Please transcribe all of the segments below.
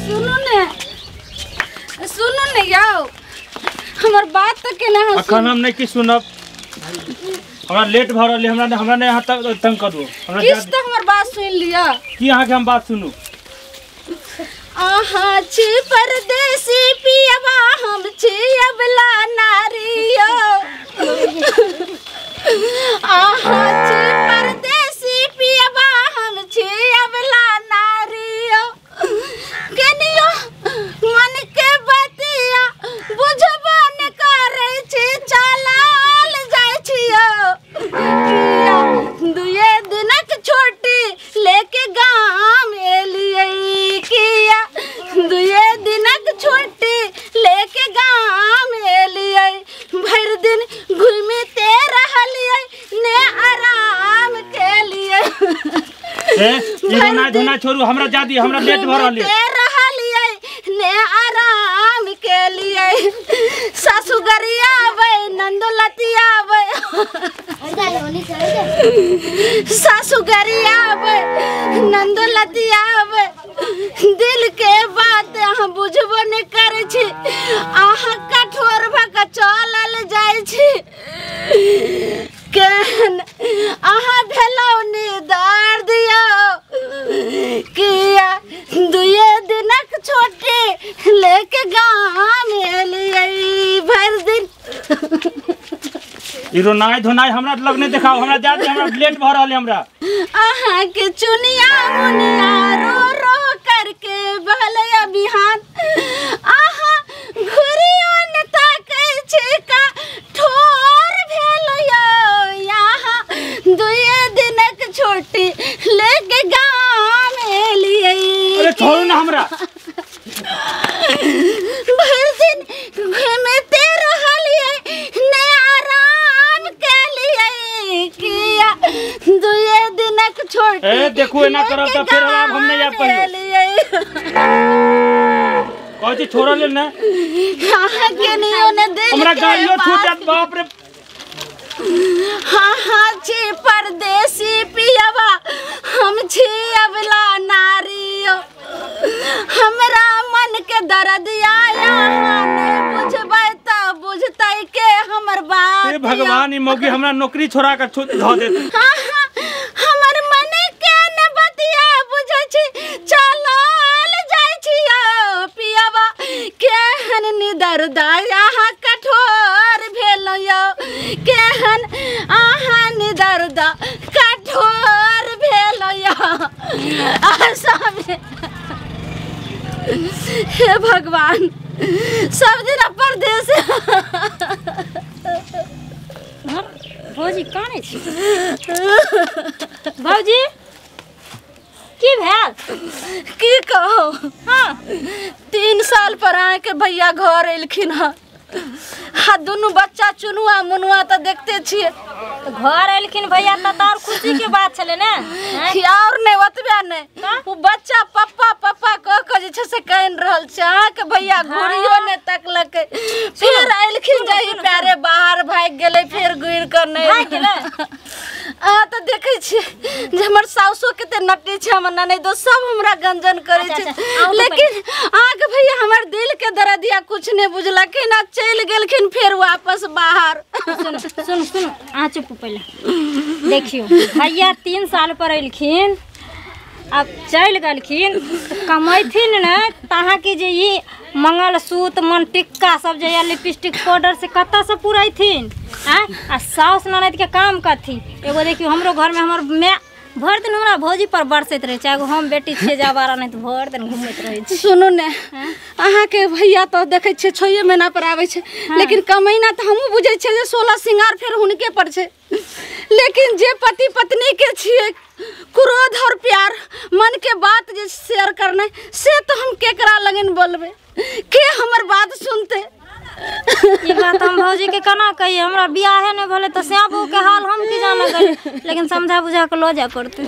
सुनू ने, सुनू ने यौ, हमर बात तऽ केना अखन हम नहि किछु सुनब। हमरा लेट भऽ रहल, हमरा हमरा नहि अहाँ तंग करू। हमरा किछु तऽ हमर बात सुनि लिअ। की अहाँके हम बात सुनू? अहाँ छी परदेसी पियबा, हम छी अबला नारी यौ। अहाँ छी परदेसी पियबा, हम छी अबला नारी यौ। केनियो मन के बतिया बुझबो ने करै छी, चलल जाइ छी यौ। किया दुए दिनक छुट्टी लेके गाम एलियै, किया दुए दिनक छुट्टी लेके गाम एलियै। भरि दिन घुमिते रहलियै ने आराम केलियै। ए ई रोनाइ धोनाइ छोड़ू, हमरा जा दिअ, हमरा लेट भऽ रहल घुमिते रहलियै ने आराम केलियै। सासु गरियाबै नंदो लतियाबै, सासु गरियाबै नंदो लतियाबै। दिल के बात अहाँ बुझबो नहि करै छी, अहाँ कठोर भऽ कऽ चलल जाइ छी। केहन अहाँ भेलहुँ नि दर्द यौ, किया दुए दिनक छुट्टी लेके गाम एलियै। भरि दिन ई रोनाइ धोनाइ हमरा लग नहि देखाउ, हमरा जा दिअ, हमरा लेट भऽ रहल है हमरा। अहाँ के चुनिया मुनिया रो रो करके बहलैया बिहान, अहाँ घुरियो ने ताकै छी का ठोर भेल यौ। यहाँ दुए दिनक छुट्टी लेके गाम एलियै। अरे छोड़ू ना हमरा। भरि दिन घुमिते रहलियै ने आराम केलियै। किया दुए दिनक छुट्टी ए देखू एना करब तऽ फेर आब हम नहि आयब कहियो। एलियै। कहै छी छोड़ऽ लेल ने, अहाँके नियो ने दिल हमरा के गाड़ियो छूट बात। जायत। बाप रे। हाँ हाँ छी परदेसी पियबा, हम छी अबला नारी यौ। हमरा मन के दर्द अहाँ नहि बुझबै तऽ बुझतै के हमर बात हे यौ। भगवान, ई मौगी हमरा नौकरी छोड़ा के धऽ देत। हाँ हाँ हमर मन के न बतिया बुझै छी, चलल जाइ छी यौ पियबा। केहन निदर्द अहाँ कठोर भेलहुँ यौ, केहन अहाँ निदर्द कठोर भेलहुँ यौ। हे भगवान, सब दिन परदेश। भौजी कानै छी? भौजी की भेल? की कहू, हाँ 3 साल पर अहाँके भैया घर एलखिन हँ, आ दुनू बच्चा चुनुआ मुनुआ तऽ देखते छियै। तऽ घर एलखिन भैया तऽ और खुशी के बात छलै ने? और नहि, ओतबे नहि, ओ बच्चा पप्पा पप्पा कह कऽ जे छै से कानि रहल छै। अहाँके भैया घुरियो नहि तकलकै। फेर एलखिन जही पैरे बाहर भागि गेलै, फेर घुरि कऽ नहि भागि गेलै? अहाँ तऽ देखै छियै जे हमर साउसो कते नटी छै, हमर ननैदो सब हमरा गंजन करै अच्छा, छै, अच्छा, अहूँ तऽ लेकिन अहाँके भैया हमर दिल के दर्दिया कुछ नहि बुझलखिन आ चलि गेलखिन फेर वापस बाहर। सुनू सुनू सुनू, अहाँ चुप पहिले। देखियौ भैया 3 साल पर एलखिन, अब चलि गेलखिन, कमैथिन ने तऽ अहाँके जे ई मंगलसूत्र मनटिक्का सब जे यऽ लिपस्टिक पाउडर से कतऽसँ पुरैथिन? आँय, आ साउस ननदके काम कथी? एगो देखियौ हमरो घरमे हमर माय भरि दिन हमरा भौजी पर बरसैत रहै छै, एगो हम बेटी छियै जे आवारा नहि तऽ भरि दिन घूमैत रहै छी। सुनू ने, अहाँके भैया तऽ देखै छियै 6 महीना पर आबै छै, लेकिन कमैना तऽ हमहूँ बुझै छियै जे 16 श्रृंगार फेर हुनके पर छै। लेकिन जे पति पत्नी के छियै क्रोध और प्यार मन के बात जे शेयर करना से तो हम केकरा लगन बोलबै, के हमर बात सुनते? ई बात हम भौजी के केना कहिए, हमरा बियाहे नहि भेलै तऽ श्याम बहू के हाल हम की जाना करी, लेकिन समझा बुझा के लऽ जाय पड़तै।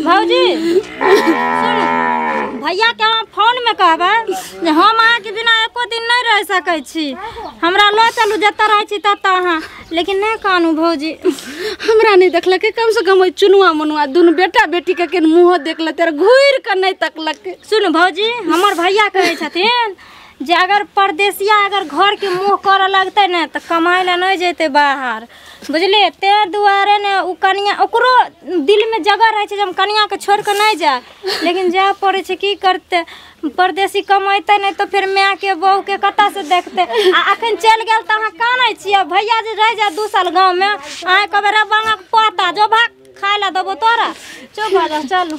भौजी सुनू, भैया के अहाँ फोन में कहबै जे हम अहाँके बिना एको दिन नहि रहि सकै छी, हमरा लऽ चलू जतऽ रहै छी ततऽ अहाँ। लेकिन नहि कानू भौजी। हमरा नहि देखलकै, कम से कम ओहि चुनुआ मुनुआ दुनू बेटा बेटी के केन मुँहो देख लेतै, घुरि कऽ नहि तकलकै। सुन भौजी, हमर भैया कहै छथिन जे अगर परदेसिया अगर घरके मोह करऽ लगतै ने तऽ कमाइ लए नहि जेतै बाहर, बुझलियै? ताहि दुआरे ने ओ कनिया, ओकरो दिलमे जगह रहै छै जे हम कनियाके छोड़ि कऽ नहि जाय, लेकिन जाय पड़ै छै। की करतै, परदेसी कमेतै नहि तऽ फेर मायके बहुके कतऽसँ देखतै? आ अखन चलि गेल तऽ अहाँ कानै छियै। भैया जे रहि जायत 2 साल गाँवमे, अहाँ कहबै रे बाङक पोता जो भाग, खाय लए देबो तोरा। चुप भऽ जाउ, चलू।